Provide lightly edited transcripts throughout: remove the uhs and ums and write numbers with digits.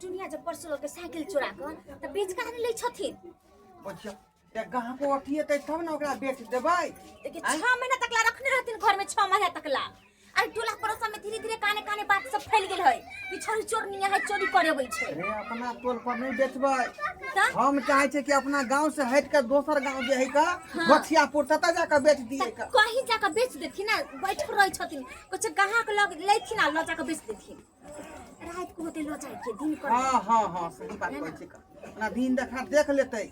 टुनिया जब परसों लऽ के साइकिल चोरा कऽ तऽ बेच कऽ लै छथिन। बुझियौ तऽ ग्राहको अथी हेतै तब ने ओकरा बेच देबै। देखिए, 6 महीना तक ला रखने रहथिन घर में, 6 महीना तक ला। अरे टोला पड़ोसा में धीरे धीरे काने काने बात सब फैल गेल है कि छोरी चोरनी है, चोरी करे अबै छै। अरे, अपना टोल पर नहीं बेचबै। तऽ हम चाहे छियै कि अपना गांव से हट के दोसर गांव जे है का बछियापुर, ततऽ जाके बेच दिए का। कहीं जाकर बेच देथिन ना, बैठल रहै छथिन, कुछ ग्राहक लग लेथिन आ लऽ जाकर बेच देथिन। रात को होते लऽ जाए के दिन कर। हाँ हाँ हाँ, सही बात कहै छै। अपना दिन देखार देख लेतै।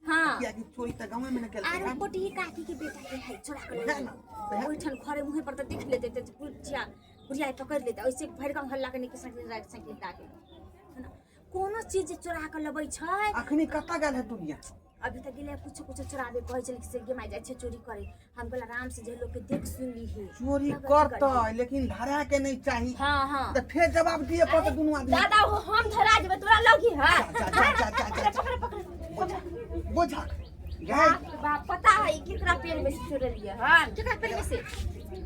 हाँ। कियाकि चोरी तऽ गाँवे में ने केलकै। आरो हन। कोटही काकी के बेटा के है चोरा के वएह ने, वएह। ओहिठाम घरे मुँहे पर तऽ देख लेते तऽ बुढ़िया बुढ़िया पकड़ लेते। ऐसे भरि गाँव हल्ला के कि साइकिल राख, साइकिल राख है ना। कोनो चीज जे चोरा के लबै छै। अखनी कतऽ गेल है दुनिया? अभी तक गेलै कुछो कुछो चोराबे। कहै छलै कि से गेमाइ जाइ छै चोरी करे। हम कहल आराम से जे लोग के देख सुन लीही। चोरी तब अथी करतै लेकिन धरा के नहीं चाही। हाँ हाँ। तऽ फेर जवाब दिए पड़तै दुनू आदमी। दादा हो, हम धरा जेबै तोरा लगी है। जा जा जा जा जा। पकड़ पकड़ पकड़। बुझा गए। बाप रे बाप, पता है केकरा पेड़ में से चोरलिए हन? केकरा पेड़ में से?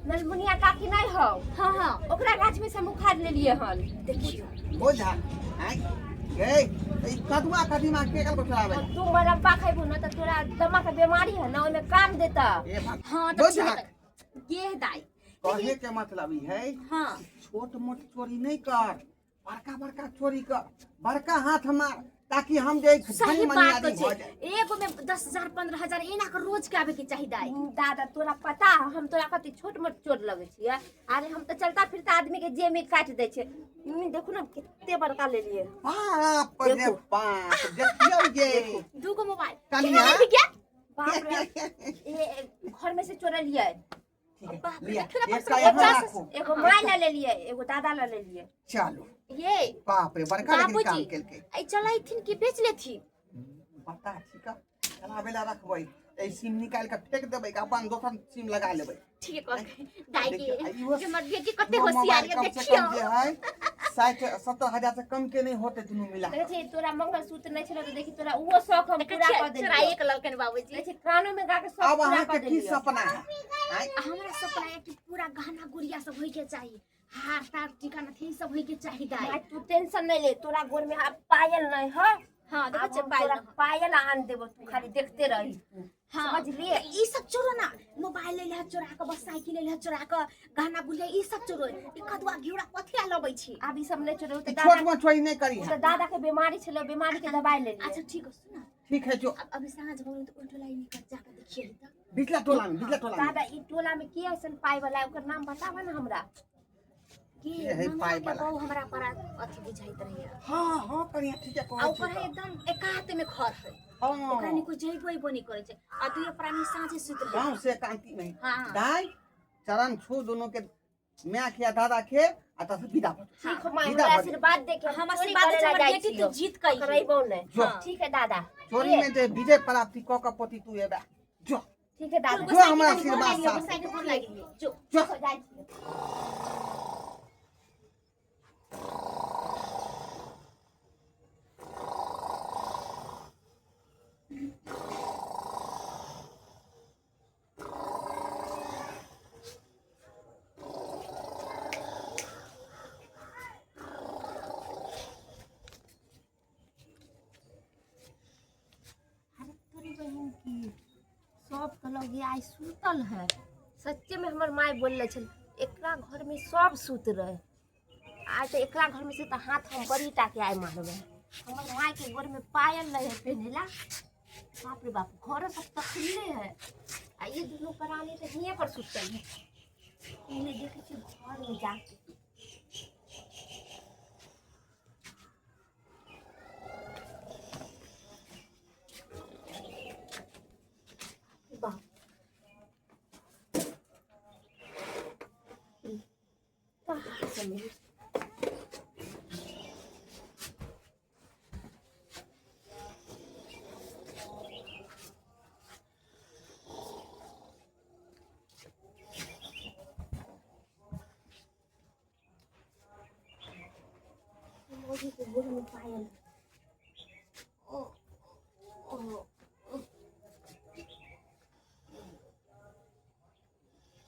नलमुनिया काकी नहीं हो? हाँ हाँ। ओकरा गाछ में से हम उखाड़ लेलिए हन। देखियो। बुझा आँय गए, तऽ ई कदुआ कदीमा के गल चोराबै? तू मरब्बा खैबू ना तऽ तोरा दमा के बीमारी है ना, ओहिमे काम देता। ए बाप। हाँ तऽ बुझा। ठीक है। गे दाई। कहे के मतलब ई है, छोट मोट चोरी नहीं कर, बड़का बड़का चोरी कर, बड़का हाथ मार, ताकि हम जे सही धनी मनी बात आदमी छै। भऽ जाए। एगो में 10,000 15,000 एना के रोज के आबे के चाही दाई। दादा, तोरा पता है हम तोरा कते छोट मोट चोर लगै छियै? अरे हम तऽ चलता फिरता आदमी के जेब में काटि दै छियै। देखू ने कते बड़का लेलियै। बाप रे। देखू। बाप, देखियौ ये। दूगो मोबाइल। कनिया। केना लेली गे? बाप रे, ए घर में से चोरलियै। ठीक है, बाप रे, लिअ, देखियौ ने। एकटा परसों यहाँ 50 राखू। एगो माय ला लेलियै, एगो दादा ला लेलियै। चलू। ये बाप रे, बड़का लेकिन काम बाबूजी केलकै। ऐ चलैथिन कि बेच लेथिन? बता छी का चलाबै ला रखबै, ई सिम निकालि के फेंक देबै, अपन दोसर सिम लगा लेबै। ठीक है कहलकै दाई के। देखियौ, आ इहो- कि हमर बेटी कते इहो होशियार मोबाइल है। कम से देखियौ। कम जे है 60-70 हजार से कम के नहीं होते दुनू मिला। देखै छी, तोरा मंगलसूत्र नहि छलौ तऽ देखी तोरा ओहो शौक हम पूरा कऽ देलियौ। चुराइए के ललकनि बाबूजी। देखै छी, कानो में गा के शौक अब पूरा अहाँके कऽ की देलियौ। सपना है आँय? हमरा सपना है कि पूरा गहना गुड़िया सब होय के चाही, हार तार टीका नथी सब होय के चाही दाई। भाई, तू टेंशन नहीं ले, तोरा गोर में आब पायल नहीं है। हाँ, देखै आब छियै हम पायल तोरा नहि। पायल आन देबो, तू खाली देखते रही। हाँ। समझलिए? तऽ ई सब चोरो ना, मोबाइल ले ले चोरा के, बस साइकिल ले ले चोरा के, गहना गुड़िया ई सब चोरो। ई कदुआ घिउरा कथी ला लबै छी? आब ई सब नहीं चोरो। ई तऽ छोट दादा मोट चोरी नहीं करी ओ है। तऽ दादा के बीमारी छलै, बीमारी के दवाई ले अच्छा लिए। ठीक है, सुन। ठीक है, जो। अब अभी साँझ हो गेल तऽ ओहि टोला निकल जाके देखिए तऽ। बिचला टोला में, बिचला टोला में। दादा, ई टोला में के ऐसन पाई वाला है? ओकर नाम बताबऽ ना हमरा। के ये है ममता पाइ के वाला। बहू हमरा बड़ा अथी बुझाइत रहैया। हाँ हाँ कनिया, ठीक है। आ कहै ओकर छी है एकदम एकात में घर है। ओकरा हाँ। नि कोई जइबो अइबो नहीं करै छै आ दुइयो प्राणी साँझे सुति रहै। गाँव से कांति में। हाँ। दाई, चरण छू दोनों के, माय के आ दादा के, आ तब विदा भऽ जाउ। ठीक हो माय, विदा हमरा भऽ जाउ। आशीर्वाद दे के। हम चोरी आशीर्वाद करे दै ला छी, हमर जाइ बेटी छियौ। तू जीत कही। करैबो नहि। जो। ठीक है दादा। चोरी में जे विजय प्राप्ति कऽ के पोती तू एबे, जो। ठीक है दादा। जो, हमरा आशीर्वाद साथ। साइकिल गोर लागि गेल, जो। जो। ठीक हो, जाइ छियौ। अरे तोरी बहिन की सब तऽ लगे आइ सुतल है। सच्चे में हमर माय बोलले छल, एकरा घर में सब सुत रहे। आइ तऽ एकरा घर में से तऽ हाथ हम बड़ी टा के आइ मारबै। हमर माय के गोर में पायल रहे पहनेला। बाप रे बाप, घर सब तऽ खुलले है आ ये दुनू प्राणी तऽ हियाँ पर सुतल है। पहले देखै छियै घर में जाके। बाप, कहाँ से मिली? मोदी के गोड़ में पायल। ओ ओ ओ,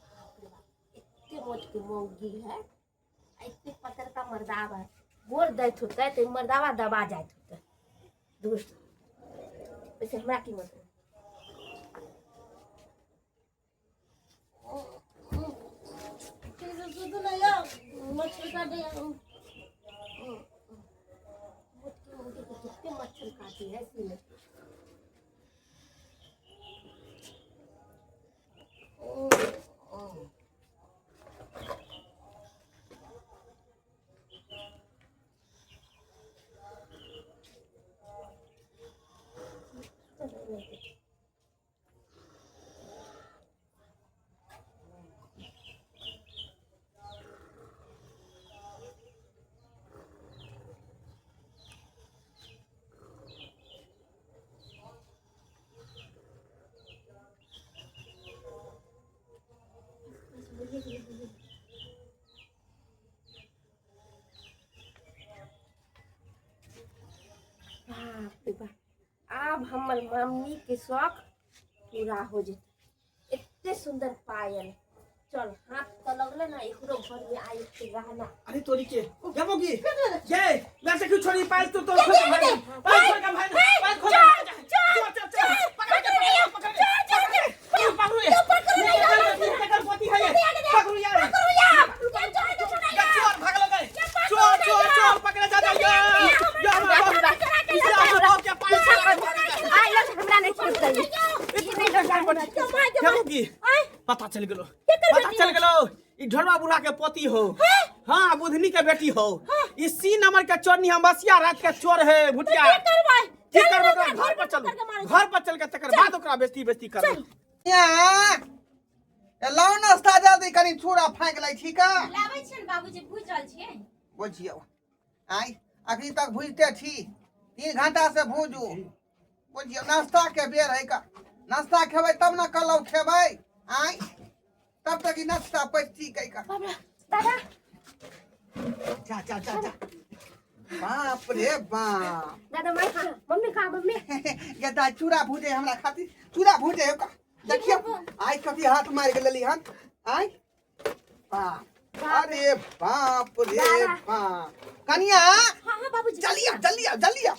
बाप रे बाप, एते मोट के मौगी है आ एते पतरका मर्दाब है। गोर दैत होतै तऽ मर्दावा दबा जाइत होतै दुष्ट ओहिसँ हमरा की मतलब। मच्छर काटे, कितने मच्छर काटे है इसमें। बाप रे बाप, आब हमर मम्मी के शौक पूरा हो जेतै। एते सुंदर पायल, चल हाथ तऽ लगले ना एकरो घर में आई के गहना। अरे तोरी के जमोगी ये वैसे क्यों छोड़ी पायल तू तो खोल के भाग, पायल खोल के भाग, पायल खोल के भाग, चल चल चल, पकड़ के पकड़ के पकड़ पकड़ ये पकड़ पति है ये, पकड़ो यार, चोर भाग लगे, चोर चोर चोर पकड़े जा जा या या हमरा के पायल छोड़ के भाग। आइ लग हमरा नहीं छोड़ दे। जमोगी पता चल गेलो, पता चल गेलो ई ढोलवा बुढ़ा के पोती हो, हाँ बुधनी के बेटी हो। ई सी नंबर के चोरनी हम बसिया रात के चोर है भुटिया। की करबै ओकरा? घर पर चलू, घर पर चल के तकर बाद ओकरा बेइज्जती बेइज्जती करबै। लाउ नास्ता जल्दी, कनी चूड़ा फाँकि लै छी का। लाबै छियनि बाबूजी, भुजि रहल छियै। बुझियौ आइ अखनी तक भुजिते छी, 3 घंटा से भूजू। बुझियौ नास्ता के बेर है का, नास्ता खेबै तब ने कलौ खेबै। आइ तब तक ई नास्ता पैसी कै का। दादा जा जा जा जा, बाप रे बाप। दादा माय खा, मम्मी खा, मम्मी गदा चूड़ा भूजे हमरा खातिर, चूड़ा भूजे हो का। देखियौ आइ कथी हाथ मारि के लेली हन आइ। बाप, अरे बाप रे बाप। कनिया हाँ हाँ बाबूजी, जल्दी आओ, जल्दी आओ, जल्दी आओ।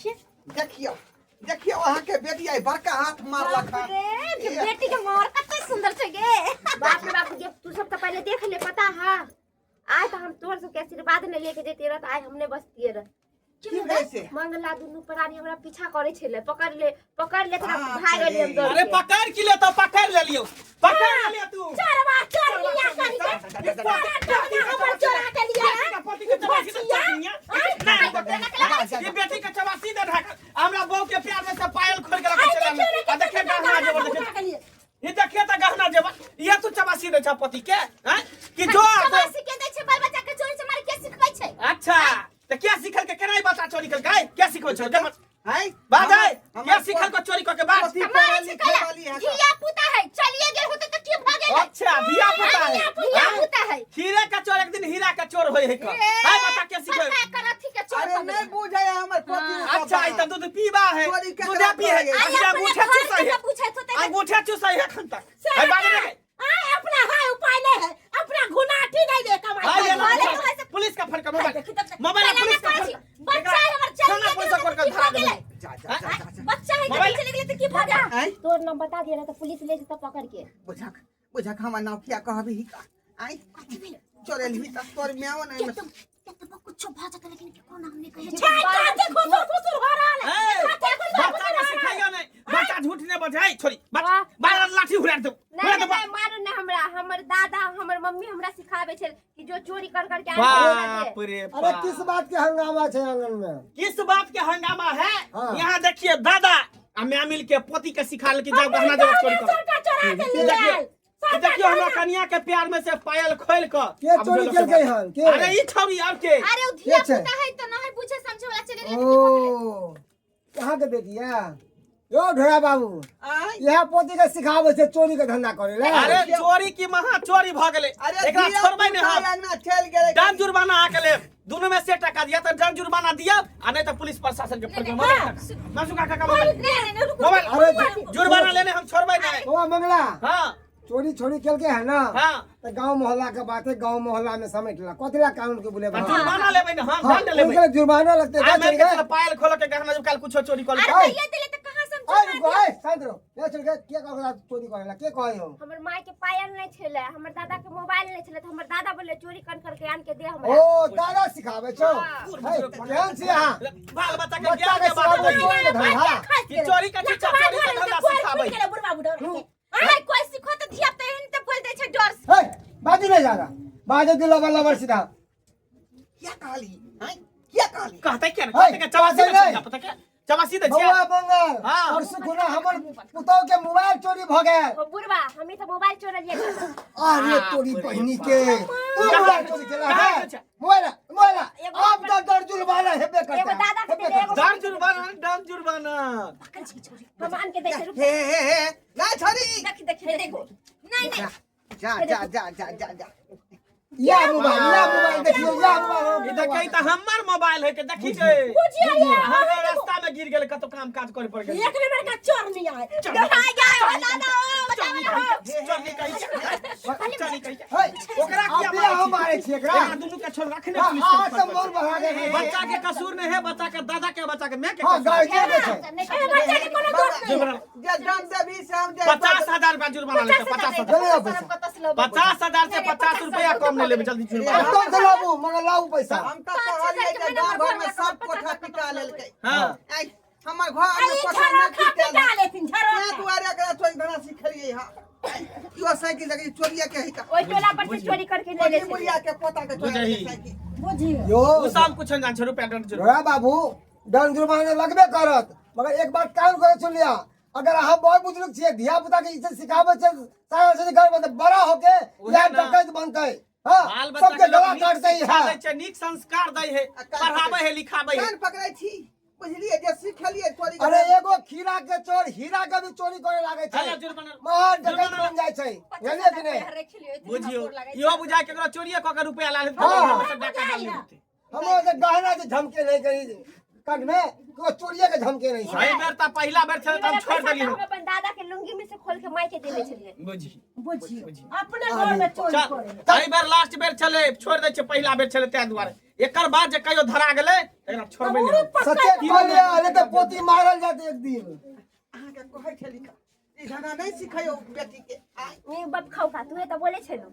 देखियौ देखियौ अहाँके बेटी आइ बड़का हाथ मारलक हन। रे बेटी के मोर कते सुंदर छै गे। बाप रे बाप, ये तू सब तो पहले देख ले, पता है आय तो हम तोर सबके आशीर्वाद ने लेके जैते रह, आइ हमने बसतिए रह। की भेल से? मंगला दुनू प्राणी हमरा पीछा करे छले, पकड़ ले पकड़ ले, तोरा बाप भाग गेलियै हम रे। दौड़ अरे के। पकड़ की ले तो पकड़ ले लियो, पकड़ ले लियो तू। चोरवा चोर मियां करी के सारा टोना हमर चोरा के लिया है। पति के चबासी दे चोरनिया। नहीं, ये बेटी के चबासी दे ढाक, हमरा बहू के प्यार में से पायल खोल के रख चला। आ देखे गहना जेवर, देखे ये देखिए त गहना जेवर, ये तू चबासी दे छ पति के हैं कि जो चबासी के दै छै बाल बच्चा के, चोरी से मारे के सिखबै छै। अच्छा त क्या सिखल के केना बता चोरी कल के क्या सिखबै छ? है बात है क्या सिखल को चोरी क के बात? पोथी मारे पढ़ल छै लिखल कला वाली है। धिया पुता है, चलिए गेल होते त की भ गेल? अच्छा धिया पुता है, धिया पुता है। हीरा का चोर एक दिन हीरा का चोर होय है का। हाय बता क्या सिखबै? पता करथी के चोर। अरे नहीं बुझे हमर पोती। अच्छा ई त दूध पीबा है, चोरी केकरा दूध पी है, कहै है? अंगूठा अंगूठा चूसै है, पूछैत होते अंगूठा चूसै है एखन तक। हाय बात रे, आय अपना हाय उपाय नहीं है, अपना घुनाठी नहीं दे कमाई। हाय ये घरे लो, कमाई से पुलिस का फोन कर, मोबाइल देखी तब मोबाइल चला पुलिस का ना फोन पाछी। कर। बच्चा है हमर, चल थाना गेल पुलिस होते कर त की धरा भ गेलै? जा जा जा जा। बच्चा है, मोबाइल- चले गेलै त की भ गेलै? आइ तोर नाम बता दिया तो पुलिस ले जेता पकड़ के। बुझक बुझक हमर नाम किया कहबी ही का? आइ चोरेलही त तोर म्याओ नहीं। के तो कुछो भ जेतै, लेकिन केकरो नाम नहि कहै छै। काते खुसुर खुसुर हो रहल है। ए, काते खुसुर बच्चा खुसुर के हो रहल है। सिखाइयो नहीं, बच्चा झूठ नहीं बजाई, छोरी वाह। बारह लाठी उड़ा दो, नहीं उड़ा दो। नहीं मारू ना हमरा, हमर दादा हमर मम्मी हमरा सिखाबे छल कि जो चोरी कर कर के आने। बाप रे अरे बाप। किस बात के हंगामा है आंगन में? किस बात के हंगामा है? हाँ। यहाँ देखिए दादा आ मैं मिल के पोती के सिखा के जाओ गहना जेवर चोरी कर। सबटा चोरा के देखियो, लिए आयल। देखियो हमरा कनिया के प्यार में से पायल खोल के के चोरी केलकै हन? के? अरे ई छौरी और के। अरे उ धिया के छै? पुता है त नहीं बुझे समझे वाला, चले गेलै त की भ गेलै? ओ कहाँ के बेटी है यो ढोरा बाबू? आइ यह पोती के सिखाबै छै चोरी के धंधा करे ले। अरे चोरी की महा चोरी भ गेलै, अरे एकरा धिया छोड़बै नै पुता हम। अंगना चलि गेलै। दंड जुर्माना आके लेब, दोनों में से टका दिया तो दंड जुर्माना दिया, आ नहीं तो पुलिस प्रशासन के फोन कर। मोबाइल मासू काका का मोबाइल, नहीं नहीं रुको। मोबाइल अरे जुर्माना लेने हम छोड़बै नहीं। बौआ मंगला, हां चोरी छोरी केलके है ना हाँ। तो गांव मोहल्ला के बात है गांव मोहल्ला में समेट ला कथी ला कानून के बुले आ जुर्माना लेबै ने हम दंड लेबै उनके जुर्माना लगते आ जा मारि चल के गए चल पायल खोल के गहना जब काल कुछो चोरी कर अरे आय। दैया देले त कहां से हम आय चुका रुको आय शांत रहो ले चल गए के कह चोरी करेला के कहे हो हमर माय के पायल नहीं छलै हमर दादा के मोबाइल नहीं छलै तऽ हमर दादा बोले चोरी कर करके आन के दे हमरा ओ दादा सिखावे छौ हे केहन छी अहाँ बाल बच्चा के बच्चा ज्ञान के के बात सिखाबै है चोरी के धंधा कि चोरी के चीज चोरी के धंधा सिखाबै गेलै बुढ़वा बुढ़वा के आय कोई सिखो त धिया त एहन त बोल दै छै डर से हे बाजू नहीं जाना बाजू दिलो वाला लबर सीधा किया कहली हैं किया कहली कहते क्या है, कहते के चवासी कहते दै नहीं। छै पता क्या चवासी दै छै बौआ बंगाल हाँ। परसू खुना हमर पुतौ के मोबाइल चोरी भ गेल ओ बुढ़वा हमी तऽ मोबाइल चोरलियै अरे तोरी बहिनी के तू मोबाइल चोरी केला कहाँ है छै? मोबाइल मोबाइल एगो अब तो दर जुर्माना हेबे करता एगो दादा के हेबे देले, एगो करता। दर जुर्माना दर जुर्माना पकड़ छी छोरी हम आन के दै छै रुक हे हे हे नहीं छोरी देखी देखी देखो नहीं नहीं जा जा जा जा जा जा या मोबाइल या मोबाइल देखियो या मोबाइल ई देखै त हमर मोबाइल है के देखी के बुझिया ये हम रास्ता में गिर गेल कतो काम काज करे पड़ गेल एक नंबर का चोर नहीं आए दोहाई गए हो दादा ओ बचाओ हो चोरनी कही चोरनी कही हे ओकरा किया अबे हम मारे छी एकरा एकरा दुनू के छोड़ रखने हाँ, पुलिस हाँ, के सब मोर बढ़ा के बच्चा के कसूर नहीं है बच्चा के दादा के बच्चा के मैं के हाँ कसूर गार्जियन के छै ए बच्चा के कोनो दोष नहीं जुर्माना जे दंड देबी से हम जे 50,000 रुपया जुर्माना लेते 50,000 जल्दी लाओ पैसा 50,000 से 50 रुपया कम नहीं लेबे जल्दी जुर्माना अब तो लाबू मगर लाऊ पैसा हम तो कहलिए जे गांव घर में सब कोठा पिटा लेलकै हाँ आइ हमर घर में अरे कोठा नहि झरोखा पिटायल पिटा लेथिन तें झरोखा दुआरे एकरा चोरी धरा सिखलियै हँ इहो साइकिल लगे चोरिया के है का ओहि टोला पर से चोरी करके ले ले ओहि बुढ़िया के पोता के चोरिया के बुझही। साइकिल बुझियो यो उ सब कुछ जान छै रुपया दंड जुर्माना ढोरा बाबू दंड जुर्माना लगबे करत मगर एक बात कान करे सुन लिया अगर अहाँ बड़ बुजुर्ग छियै धिया पुता के ई सब सिखाबै छै सारा चीज घर में बड़ा होके उहे या ना। डकैत बनतै हाँ बाल बच्चा सबके के लोग गला नीक काटतै शिक्षा है दै छै नीक संस्कार दै है आ कान पढ़ाबै है लिखाबै है कान पकड़ै छी बुझलियै जे सिखलियै चोरी अरे एगो खीरा के चोर हीरा के भी चोरी करे लागे छै हेलो, जुर्माना। महा डकैत जुर्माना। बन जाइ छै बुझलियै कि नहि बुझियो इहो बुझाय केकरो चोरिये कऽ के रुपया ला लेत हाँ। डाका डाल लेत हमर जे गहना जे झमके नहीं कहीं कंठ में को चोरिये के झमके नहीं छै एहि बेर तऽ पहिला बेर छलै तऽ हम छोड़ि देलियै हम अपन दादा के लुंगी में से खोल के माई के देने छलियै बुझी बुझियो अपने घर में चोरी चल करे एहि बेर लास्ट बेर छलै छोड़ि दै छियै पहिला बेर छलै ताहि दुआरे एकर बाद जे कहियो धरा गेलै एकरा छोड़बै नहि सच्चे कहलियै अरे तऽ पोती मारल जात एक दिन अहाँके कहै छली का ई धंधा नहि सिखैयौ बेटी के आइ नहीं बाप खाऊ का तू तो बोले छलो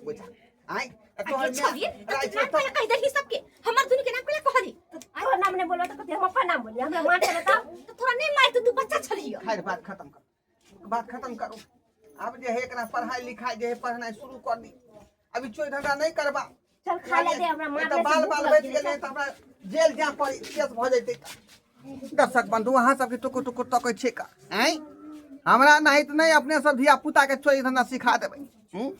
बुझा आइ तोहर अरे छोड़ी तो तू नाम पहले कह दही सबके हमर दुनू के नाम पहले कह दी तोहर नाम नहीं बोलो तो कहते हम अपन नाम बोलिए हमरा मार के बताओ तो थोड़ा नहीं मार तू बच्चा छलियो खैर बात खत्म करू बात खत्म करू आब जे है एकरा पढ़ाई लिखाई जे है पढ़नाइ शुरू कर दी अभी चोरी धंधा नहीं करबा चल खा ले दे हमरा मार तऽ बाल बाल बचि गेलै तऽ हमरा जेल जाय पड़ी केस भऽ जेतै दर्शक बंधु अहाँ सबके टुकुर टुकुर तकै छियै का आँय हमरा नहि तऽ नहि अपने सब धिया पुताके चोरी धंधा सिखा देबै हूँ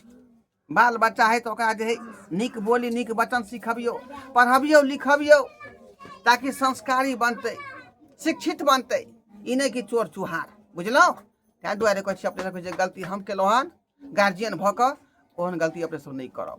बाल बच्चा है तऽ ओकरा जे है नीक बोली नीक वचन सिखबियौ पढ़बियौ लिखबियौ ताकि संस्कारी बनतै शिक्षित बनतै ई नहि कि चोर चुहार बुझलहुँ ताहि दुआरे कहै छी अपने सबके जे गलती हम केलहुँ हन गार्जियन भऽ कऽ ओहन गलती अपने सब नहि करब।